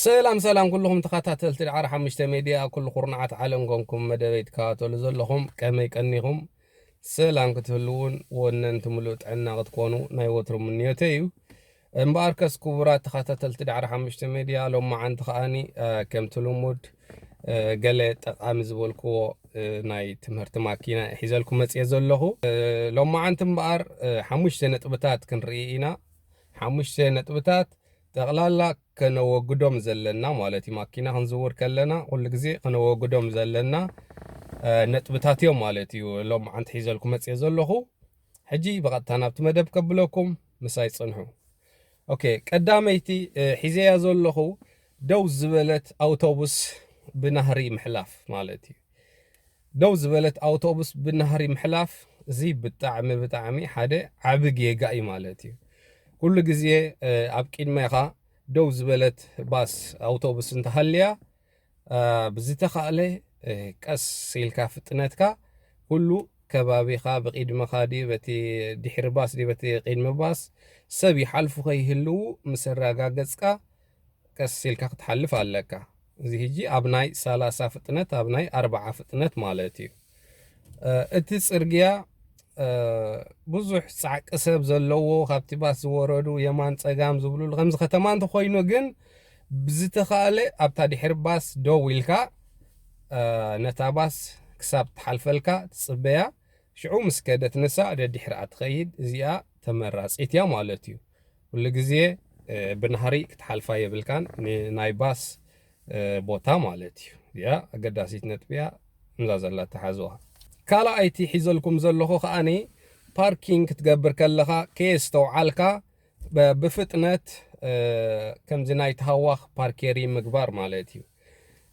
ሰላም ሰላም ኩልኹም ተኸታተልቲ ዳዕሮ ሓሙሽተ ሜድያ፣ ኩሉ ኩርናዓት ዓለም ጎንኩም መደበይ ትከታተሉ ዘለኹም ከመይ ቀኒኹም? ሰላም ክትህልውን ወነንቲ ምሉእ ጥዕና ክትኮኑ ናይ ወትሩ ምንዮተይ እዩ። እምበኣርከስ ክቡራት ተኸታተልቲ ዳዕሮ ሓሙሽተ ሜድያ፣ ሎማዓንቲ ከኣኒ፣ እ፣ ከምቲ ልሙድ፣ እ፣ ገለ ጠቓሚ ዝበልክዎ፣ እ፣ ናይ ትምህርቲ ማኪና ሒዘልኩም መጽየ ዘለኹ። እ፣ ሎማዓንቲ እምበኣር፣ እ፣ ሓሙሽተ ነጥብታት ክንርኢ ኢና። ሓሙሽተ ነጥብታት ጠቕላላ ከነወግዶም ዘለና ማለት እዩ። ማኪና ክንዝውር ከለና ኩሉ ግዜ ከነወግዶም ዘለና፣ እ፣ ነጥብታት እዮም ማለት እዩ። ሎማዓንቲ ሒዘልኩም መጽየ ዘለኹ። ሕጂ ብቐጥታ ናብቲ መደብ ከብለኩም፣ ምሳይ ጽንሑ። ኦኬ፣ ቀዳመይቲ፣ እ፣ ሒዘያ ዘለኹ ደው ዝበለት ኣውቶቡስ ብናህሪ ምሕላፍ ማለት እዩ። ደው ዝበለት ኣውቶቡስ ብናህሪ ምሕላፍ፣ እዚ ብጣዕሚ፣ ብጣዕሚ ሓደ ዓቢ ጌጋ እዩ ማለት እዩ። ኩሉ ግዜ፣ እ፣ ኣብ ቅድሜኻ ደው ዝበለት ባስ፣ ኣውቶቡስ እንተሃልያ፣ እ፣ ብዝተኻእለ፣ እ፣ ቀስ ኢልካ ፍጥነትካ ኩሉ ከባቢኻ፣ ብቕድመኻ ድዩ፣ በቲ ድሕሪ ባስ ድዩ፣ በቲ ቅድሚ ባስ ሰብ ይሓልፉ ከይህልዉ ምስ ኣረጋገጽካ፣ ቀስ ኢልካ ክትሓልፍ ኣለካ። እዚ ሕጂ ኣብ ናይ ሰላሳ ፍጥነት፣ ኣብ ናይ ኣርብዓ ፍጥነት ማለት እዩ። እ፣ እቲ ጽርግያ፣ እ፣ ብዙሕ ጻዕቂ ሰብ ዘለዎ፣ ካብቲ ባስ ዝወረዱ የማን ጸጋም ዝብሉሉ፣ ከምዚ ከተማ እንተኾይኑ ግን፣ ብዝተኻእለ ኣብታ ድሕሪ ባስ ደው ኢልካ፣ እ፣ ነታ ባስ ክሳብ ትሓልፈልካ ትጽበያ። ሽዑ ምስ ከደት ንሳ ደድሕሪኣ ትኸይድ። እዚኣ ተመራጺት እያ ማለት እዩ። ኩሉ ግዜ፣ እ፣ ብናህሪ ክትሓልፋ የብልካን፣ ን-፣ ናይ ባስ፣ እ፣ ቦታ ማለት እዩ። እዚኣ ኣገዳሲት ነጥቢ እያ፣ እዛ ዘላ ተሓዝዋ። ካልኣይቲ ሒዘልኩም ዘለኹ ከኣኒ፣ ፓርኪንግ ክትገብር ከለኻ ከየስተውዓልካ ብ-፣ ብፍጥነት፣ እ፣ ከምዚ ናይ ተሃዋኽ ፓርኬሪ ምግባር ማለት እዩ።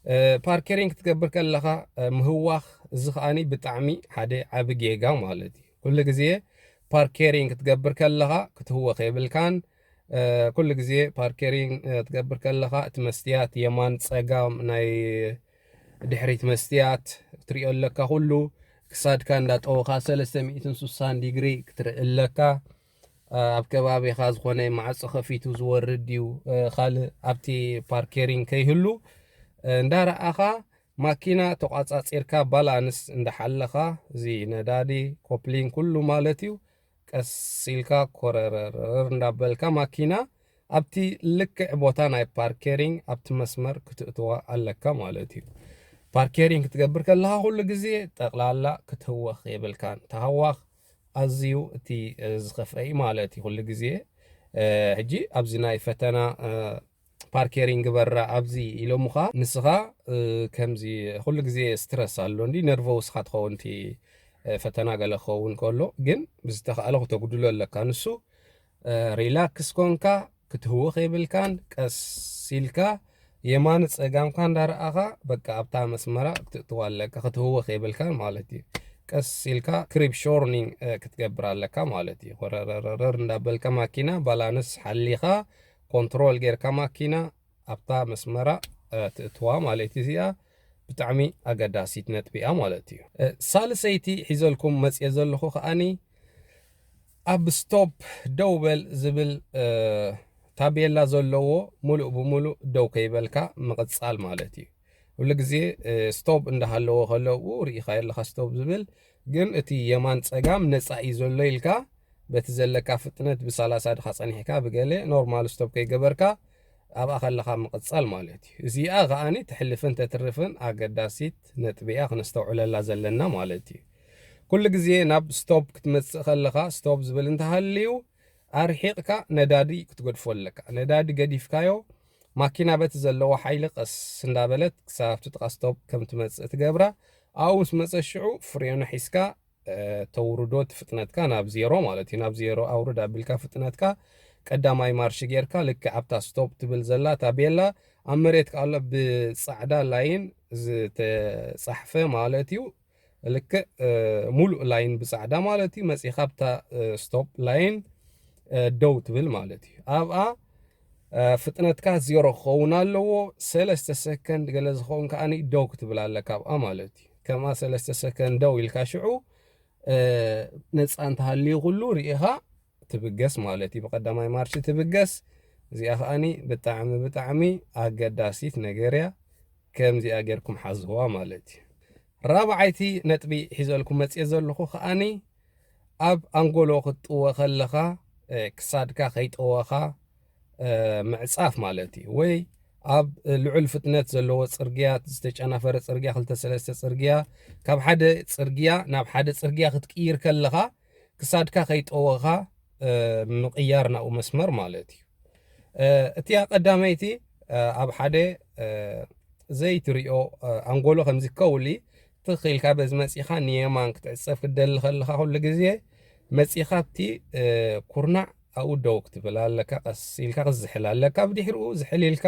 እ፣ ፓርኬሪንግ ክትገብር ከለኻ፣ እ፣ ምህዋኽ፣ እዚ ከኣኒ ብጣዕሚ ሓደ ዓቢ ጌጋ ማለት እዩ። ኩሉ ግዜ ፓርኬሪንግ ክትገብር ከለኻ ክትህወኽ የብልካን። እ፣ ኩሉ ግዜ ፓርኬሪንግ፣ እ፣ ክትገብር ከለኻ እቲ መስትያት የማን ጸጋም ናይ ድሕሪት መስትያት ክትሪኦ ኣለካ። ኩሉ ክሳድካ እንዳጠወኻ ሰለስተ ሚእትን ስሳን ዲግሪ ክትርኢ ኣለካ። እ፣ ኣብ ከባቢኻ ዝኾነ ማዕጾ ከፊቱ ዝወርድ ድዩ፣ እ፣ ካልእ ኣብቲ ፓርኬሪንግ ከይህሉ፣ እ፣ እንዳረኣኻ ማኪና ተቋጻጺርካ ባላንስ እንዳሓለኻ፣ እዚ ነዳዲ፣ ኮፕሊንግ ኩሉ ማለት እዩ፣ ቀስ ኢልካ ኮረረር እንዳበልካ ማኪና ኣብቲ ልክዕ ቦታ ናይ ፓርኬሪንግ ኣብቲ መስመር ክትእትዋ ኣለካ ማለት እዩ። ፓርኬሪንግ ክትገብር ከለኻ ኩሉ ግዜ ጠቕላላ ክትህወኽ የብልካን። ተሃዋኽ ኣዝዩ እቲ፣ እ፣ ዝኸፍአ እዩ ማለት እዩ። ኩሉ ግዜ፣ እ፣ ሕጂ ኣብዚ ናይ ፈተና፣ እ፣ ፓርኬሪንግ ግበራ ኣብዚ ኢሎምኻ፣ ንስኻ፣ እ፣ ከምዚ ኩሉ ግዜ ስትረስ ኣሎ እንዲ ነርቨውስ ኢኻ ትኸውን፣ እቲ፣ እ፣ ፈተና ገለ ክኸውን ከሎ፣ ግን ብዝተኻእለ ክተጉድሎ ኣለካ። ንሱ፣ እ፣ ሪላክስ ኮንካ ክትህወኽ የብልካን፣ ቀስ ኢልካ የማን ጸጋምካ እንዳረኣኻ፣ በቃ ኣብታ መስመራ ክትእትዋ ኣለካ፣ ክትህወኽ የብልካን ማለት እዩ። ቀስ ኢልካ ክሪፕሾርኒንግ፣ እ፣ ክትገብር ኣለካ ማለት እዩ። ኮረረረረር እንዳበልካ ማኪና ባላንስ ሓሊኻ፣ ኮንትሮል ጌርካ ማኪና ኣብታ መስመራ፣ እ፣ ትእትዋ ማለት እዩ። እዚኣ ብጣዕሚ ኣገዳሲት ነጥቢ እያ ማለት እዩ። እ፣ ሳልሰይቲ ሒዘልኩም መጽየ ዘለኹ ከኣኒ፣ ኣብ ስቶፕ ደው በል ዝብል፣ እ፣ ታቤላ ዘለዎ ሙሉእ ብሙሉእ ደው ከይበልካ ምቕጻል ማለት እዩ። ኩሉ ግዜ፣ እ፣ ስቶፕ እንዳሃለዎ ከሎ፣ ኡ፣ ርኢኻዮ ኣለኻ ስቶፕ ዝብል፣ ግን እቲ የማን ጸጋም ነጻ እዩ ዘሎ ኢልካ፣ በቲ ዘለካ ፍጥነት ብሰላሳ ድኻ ጸኒሕካ፣ ብገለ ኖርማል ስቶፕ ከይገበርካ፣ ኣብኣ ከለኻ ምቕጻል ማለት እዩ። እዚኣ ከኣኒ ተሕልፍን ተትርፍን ኣገዳሲት ነጥቢ እያ፣ ክነስተውዕለላ ዘለና ማለት እዩ። ኩሉ ግዜ ናብ ስቶፕ ክትመጽእ ከለኻ፣ ስቶፕ ዝብል እንተሃልዩ፣ ኣርሒቕካ ነዳዲ ክትገድፎ ኣለካ። ነዳዲ ገዲፍካዮ፣ ማኪና በቲ ዘለዎ ሓይሊ ቀስ እንዳበለት ክሳብ ኣብቲ ጥቓ ስቶፕ ከም ትመጽእ ትገብራ። ኣብኡ ምስ መጸት ሽዑ ፍሬኖ ሒዝካ፣ እ፣ ተውርዶ እቲ ፍጥነትካ ናብ ዜሮ ማለት እዩ። ናብ ዜሮ ኣውርድ ኣቢልካ ፍጥነትካ ቀዳማይ ማርሽ ጌርካ፣ ልክዕ ኣብታ ስቶፕ ትብል ዘላ ታቤላ ኣብ መሬት ከኣ ኣሎ ብጻዕዳ ላይን ዝተጻሕፈ ማለት እዩ። ልክዕ፣ እ፣ ሙሉእ ላይን ብጻዕዳ ማለት እዩ። መጺኻ ኣብታ፣ እ፣ ስቶፕ ላይን፣ እ፣ ደው ትብል ማለት እዩ። ኣብኣ፣ እ፣ ፍጥነትካ ዜሮ ክኸውን ኣለዎ። ሰለስተ ሰከንድ ገለ ዝኸውን ከኣኒ ደው ክትብል ኣለካ ኣብኣ ማለት እዩ። ከምኣ ሰለስተ ሰከንድ ደው ኢልካ ሽዑ፣ እ፣ ነጻ እንተሃልዩ ኩሉ ርኢኻ ትብገስ ማለት እዩ። ብቐዳማይ ማርሽ ትብገስ። እዚኣ ከኣኒ ብጣዕሚ ብጣዕሚ ኣገዳሲት ነገር እያ። ከምዚኣ ጌርኩም ሓዝዋ ማለት እዩ። ራብዓይቲ ነጥቢ ሒዘልኩም መፅየ ዘለኹ ከኣኒ ኣብ ኣንጎሎ ክትጥወ ከለኻ ክሳድካ ከይጠወኻ ምዕፃፍ ማለት እዩ። ወይ ኣብ ልዑል ፍጥነት ዘለዎ ፅርግያ፣ ዝተጨናፈረ ፅርግያ፣ ክልተ ሰለስተ ፅርግያ፣ ካብ ሓደ ፅርግያ ናብ ሓደ ፅርግያ ክትቅይር ከለኻ ክሳድካ ከይጠወኻ ምቕያር ናብኡ መስመር ማለት እዩ። እቲኣ ቀዳመይቲ ኣብ ሓደ ዘይትሪኦ ኣንጎሎ ከምዚ ከውሊ ትኽ ኢልካ በዚ መፂኻ ንየማን ክትዕፀፍ ክትደሊ ከለኻ ኩሉ ግዜ መፂኻ ኣብቲ ኩርናዕ ኣብኡ ደው ክትብል ኣለካ። ቀስ ኢልካ ክትዝሕል ኣለካ። ብድሕሪኡ ዝሕል ኢልካ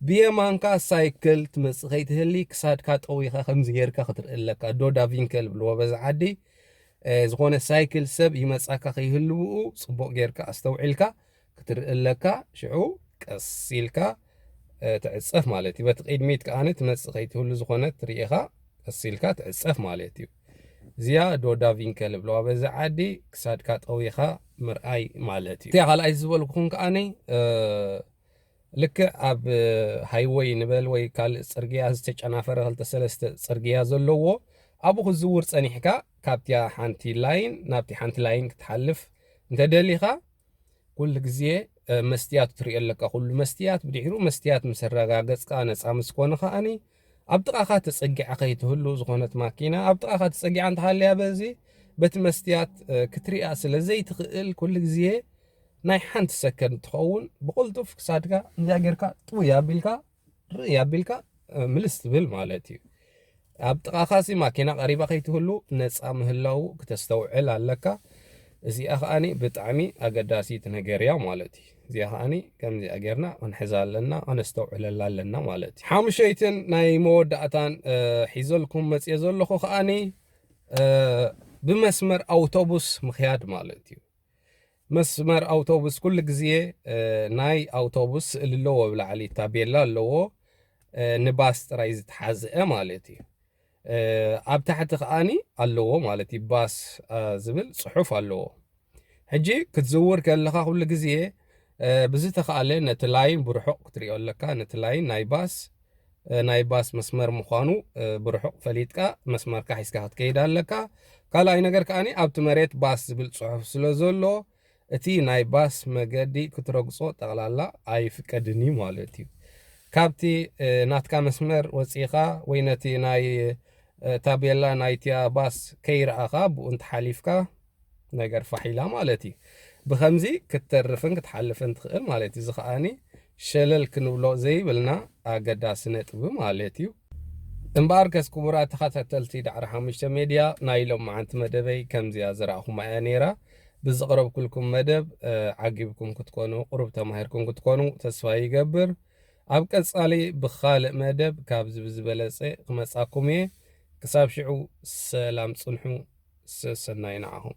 ብየማንካ ሳይክል ትመፅእ ከይትህሊ ክሳድካ ጠዊኻ ከምዚ ጌርካ ክትርኢ ኣለካ። ዶ ዳቪንከል ብልዎ በዚ ዓዲ ዝኾነ ሳይክል ሰብ ይመፃካ ከይህልውኡ ፅቡቕ ጌርካ ኣስተውዒልካ ክትርኢ ኣለካ። ሽዑ ቀስ ኢልካ ትዕፀፍ ማለት እዩ። በቲ ቅድሚት ከዓነ ትመፅእ ከይትህሉ ዝኾነት ርኢኻ ቀስ ኢልካ ትዕፀፍ ማለት እዩ። እዚኣ ዶ ዳቪንከል ብለዋ በዚ ዓዲ ክሳድካ ጠዊኻ ምርኣይ ማለት እዩ። እቲኣ ካልኣይ ዝበልኩኹም ከዓኒ ልክዕ ኣብ ሃይወይ ንበል ወይ ካልእ ፅርግያ ዝተጨናፈረ ክልተ ሰለስተ ፅርግያ ዘለዎ ኣብኡ ክትዝውር ፀኒሕካ ካብቲያ ሓንቲ ላይን ናብቲ ሓንቲ ላይን ክትሓልፍ እንተደሊኻ ኩሉ ግዜ መስትያት ትሪኦ ኣለካ። ኩሉ መስትያት ብድሕሩ መስትያት ምስ ኣረጋገፅካ ነፃ ምስ ኮነ ከዓኒ ኣብ ጥቓኻ ተፀጊዓ ከይትህሉ ዝኾነት ማኪና ኣብ ጥቓኻ ተፀጊዓ እንተሃለያ በዚ በቲ መስትያት ክትሪኣ ስለ ዘይትኽእል ኩሉ ግዜ ናይ ሓንቲ ሰከንድ ትኸውን ብቕልጡፍ ክሳድካ እንዚኣ ጌርካ ጥውይ ኣቢልካ ርእይ ኣቢልካ ምልስ ትብል ማለት እዩ። ኣብ ጥቓኻሲ ማኪና ቀሪባ ከይትህሉ ነፃ ምህላው ክተስተውዕል ኣለካ። እዚኣ ከዓኒ ብጣዕሚ ኣገዳሲት ነገር እያ ማለት እዩ። እዚኣ ከዓኒ ከምዚኣ ጌርና ክንሕዛ ኣለና፣ ከነስተውዕለላ ኣለና ማለት እዩ። ሓሙሸይትን ናይ መወዳእታን ሒዘልኩም መፅየ ዘለኹ ከዓኒ ብመስመር ኣውቶቡስ ምኽያድ ማለት እዩ። መስመር ኣውቶቡስ ኩሉ ግዜ ናይ ኣውቶቡስ ስእሊ ኣለዎ፣ ብላዕሊ ታቤላ ኣለዎ፣ ንባስ ጥራይ ዝተሓዝአ ማለት እዩ። ኣብ ታሕቲ ከዓኒ ኣለዎ ማለት እዩ፣ ባስ ዝብል ፅሑፍ ኣለዎ። ሕጂ ክትዝውር ከለኻ ኩሉ ግዜ ብዝተኻእለ ነቲ ላይን ብርሑቕ ክትሪኦ ኣለካ፣ ነቲ ላይን ናይ ባስ ናይ ባስ መስመር ምዃኑ ብርሑቕ ፈሊጥካ መስመርካ ሒዝካ ክትከይድ ኣለካ። ካልኣይ ነገር ከዓኒ ኣብቲ መሬት ባስ ዝብል ፅሑፍ ስለ ዘሎ እቲ ናይ ባስ መገዲ ክትረግጾ ጠቕላላ ኣይፍቀድን እዩ ማለት እዩ። ካብቲ ናትካ መስመር ወፂኻ ወይ ነቲ ናይ ታቤላ ናይቲያ ባስ ከይረኣኻ ብኡ እንተሓሊፍካ ነገር ፋሒላ ማለት እዩ። ብኸምዚ ክትተርፍን ክትሓልፍን ትኽእል ማለት እዩ። እዚ ከዓኒ ሸለል ክንብሎ ዘይብልና ኣገዳሲ ነጥቢ ማለት እዩ። እምበኣርከስ ክቡራት ተኸታተልቲ ዳዕሮ ሓሙሽተ ሜድያ ናይ ሎማዓንቲ መደበይ ከምዚኣ ዝረኣኹማ እያ ነይራ። ብዝቕረብኩልኩም መደብ ዓጊብኩም ክትኮኑ ቁሩብ ተማሂርኩም ክትኮኑ ተስፋ ይገብር። ኣብ ቀጻሊ ብኻልእ መደብ ካብዚ ብዝበለጸ ክመጻኩም እየ። ክሳብ ሽዑ ሰላም ጽንሑ። ሰሰናይ ንዓኹም።